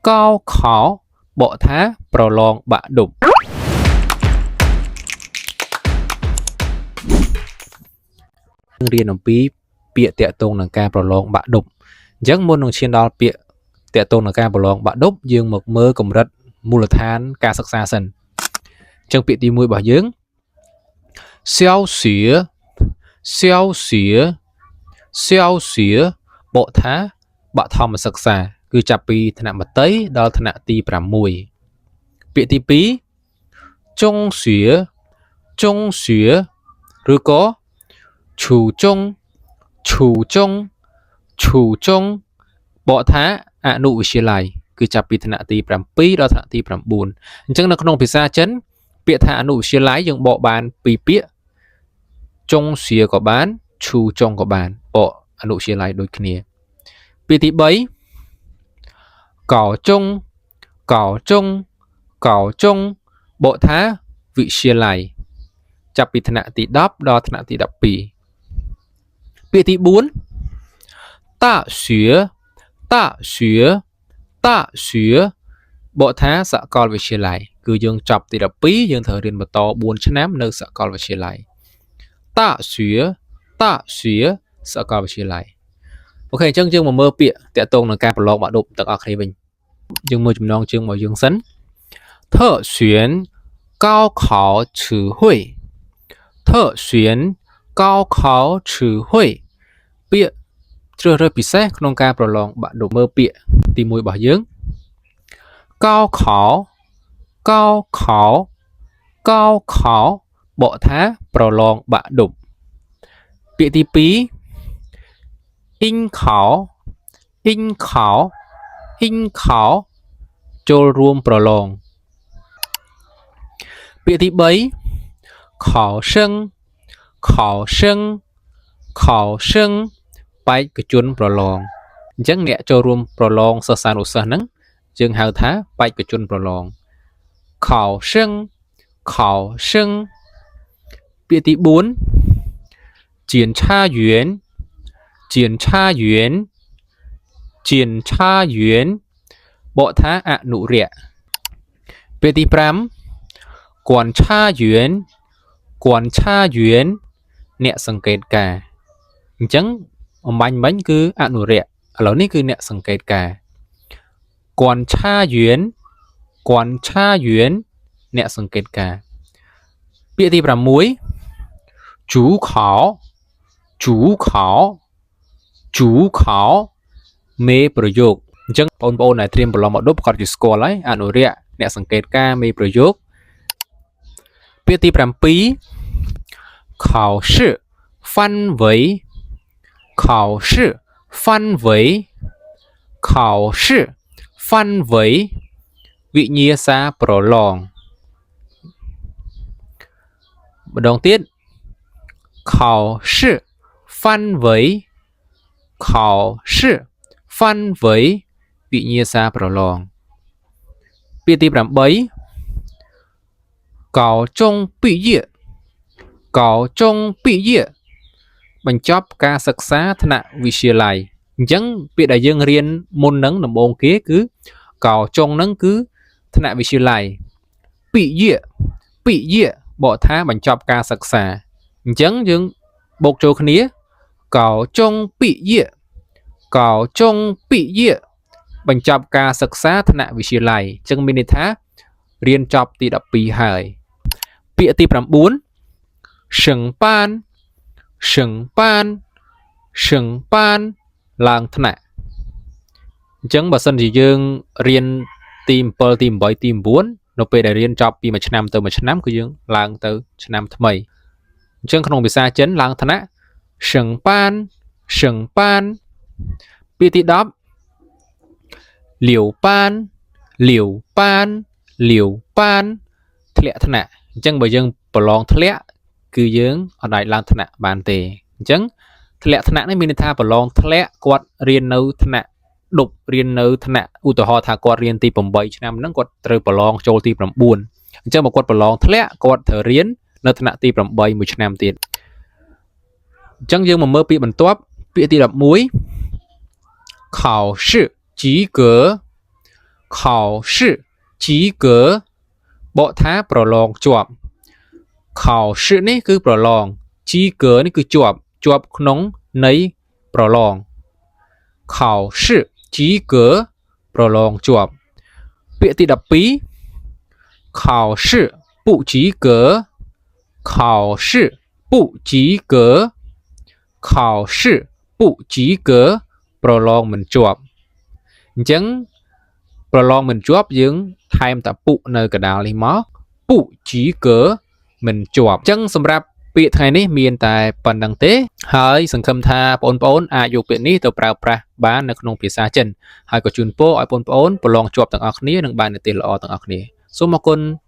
កោខោបកថាប្រឡងបាក់ឌុបរៀនអំពីពាក្យតាក់ទងនឹងការប្រឡងបាក់ឌុបអញ្ចឹងមុននឹងឈានដល់ពាក្យតាក់ទងនឹងការប្រឡងបាក់ឌុបយើងមកមើលកម្រិតមូលដ្ឋានការសិក្សាសិនអញ្ចឹងពាក្យទី1របស់យើង小学小学小学បកថាបឋមសិក្សាគឺចាប់ពីថ្នាក់មត្តេយ្យដល់ថ្នាក់ទី6ពាក្យទី2中学中学ឬក៏初中初中初中បកថាអនុវិទ្យាល័យគឺចាប់ពីថ្នាក់ទី7ដល់ថ្នាក់ទី9អញ្ចឹងនៅក្នុងភាសាចិនពាក្យថាអនុវិទ្យាល័យយើងបកបានពីរពាក្យចុងសៀក៏បានឈូចុងក៏បានបកអនុវិទ្យាល័យដូចគ្នាពាក្យទី3កោចុងកោចុងកោចុងបកថាវិទ្យាល័យចាប់ពីថ្នាក់ទី10ដល់ថ្នាក់ទី12ពាក្យទី4大学大学大学បកថាសាកលវិទ្យាល័យគឺយើងចប់ទី12យើងត្រូវរៀនបន្ត4ឆ្នាំនៅសាកលវិទ្យាល័យ大学大学សាកលវិទ្យាល័យអូខេអញ្ចឹងយើងមកមើលពាក្យតាក់ទងនឹងការប្រឡងបាក់ឌុបទាំងអស់គ្នាវិញយើងមើលចំណងជើងរបស់យើងសិន特选高考词汇特选高考词汇ពាក្យជ្រើសរើសពិសេសក្នុងការប្រឡងបាក់ឌុបមើលពាក្យទី1របស់យើង高考高考高考បកថាប្រឡងបាក់ឌុបពាក្យទី2អ៊ីងខោអ៊ីងខោអ៊ីងខោចូលរួមប្រឡងពាក្យទី3考生考生考生បេក្ខជនប្រឡងអញ្ចឹងអ្នកចូលរួមប្រឡងសិស្សានុសិស្សហ្នឹងយើងហៅថាបេក្ខជនប្រឡង考生考生ពាក្យទី4检查员检查员检查员បកថាអនុរិយពាក្យទី5观察员观察员អ្នកសង្កេតការអញ្ចឹងអំបញ្ញមិញគឺអនុរិយឥឡូវនេះគឺអ្នកសង្កេតការ观察员观察员អ្នកសង្កេតការពាក្យទី6主考主考主考មេប្រយោគអញ្ចឹងបងប្អូនដែលត្រៀមប្រឡងបាក់ឌុបគាត់ជាស្គាល់ហើយអនុរិយអ្នកសង្កេតការមេប្រយោគពាក្យទី7考试范围考试范围考试范围វិញ្ញាសាប្រឡងម្ដងទៀត考试范围考试范围វិញ្ញាសាប្រឡងពាក្យទី8高中毕业高中毕业បញ្ចប់ការសិក្សាថ្នាក់វិទ្យាល័យអញ្ចឹងពាក្យដែលយើងរៀនមុននឹងដំបូងគេគឺកោចុងហ្នឹងគឺថ្នាក់វិទ្យាល័យពិយៈពិយៈបកថាបញ្ចប់ការសិក្សាអញ្ចឹងយើងបូកចូលគ្នាកោចុងពិយៈកោចុងពិយៈបញ្ចប់ការសិក្សាថ្នាក់វិទ្យាល័យអញ្ចឹងមានន័យថារៀនចប់ទី12ហើយពាក្យទី9升班升班升班ឡើងថ្នាក់អញ្ចឹងបើសិនជាយើងរៀនទី7ទី8ទី9នៅពេលដែលរៀនចប់ពីមួយឆ្នាំទៅមួយឆ្នាំគឺយើងឡើងទៅឆ្នាំថ្មីអញ្ចឹងក្នុងភាសាចិនឡើងថ្នាក់升班升班ពាក្យទី10留班留班留班ធ្លាក់ថ្នាក់អញ្ចឹងបើយើងប្រឡងធ្លាក់គឺយើងអត់អាចឡើងថ្នាក់បានទេអញ្ចឹងធ្លាក់ថ្នាក់នេះមានន័យថាប្រឡងធ្លាក់គាត់រៀននៅថ្នាក់ដប់រៀននៅថ្នាក់ឧទាហរណ៍ថាគាត់រៀនទី8ឆ្នាំហ្នឹងគាត់ត្រូវប្រឡងចូលទី9អញ្ចឹងបើគាត់ប្រឡងធ្លាក់គាត់ត្រូវរៀននៅថ្នាក់ទី8មួយឆ្នាំទៀតអញ្ចឹងយើងមកមើលពាក្យបន្ទាប់ពាក្យទី11考试及格考试及格បកថាប្រឡងជាប់考试នេះគឺប្រឡង及格នេះគឺជាប់ជាប់ក្នុងន័យប្រឡង考试及格ប្រឡងជាប់ពាក្យទី12考试不及格考试不及格考试不及格ប្រឡងមិនជាប់អញ្ចឹងប្រឡងមិនជាប់យើងថែមតាពុនៅកណ្ដាលនេះមកពុជីកើមិនជាប់អញ្ចឹងសម្រាប់ពាក្យថ្ងៃនេះមានតែប៉ុណ្្នឹងទេហើយសង្ឃឹមថាបងប្អូនអាចយកពាក្យនេះទៅប្រើប្រាស់បាននៅក្នុងភាសាចិនហើយក៏ជូនពរឲ្យបងប្អូនប្រឡងជាប់ទាំងអស់គ្នានិងបាននិទ្ទេសល្អទាំងអស់គ្នាសូមអរគុណ។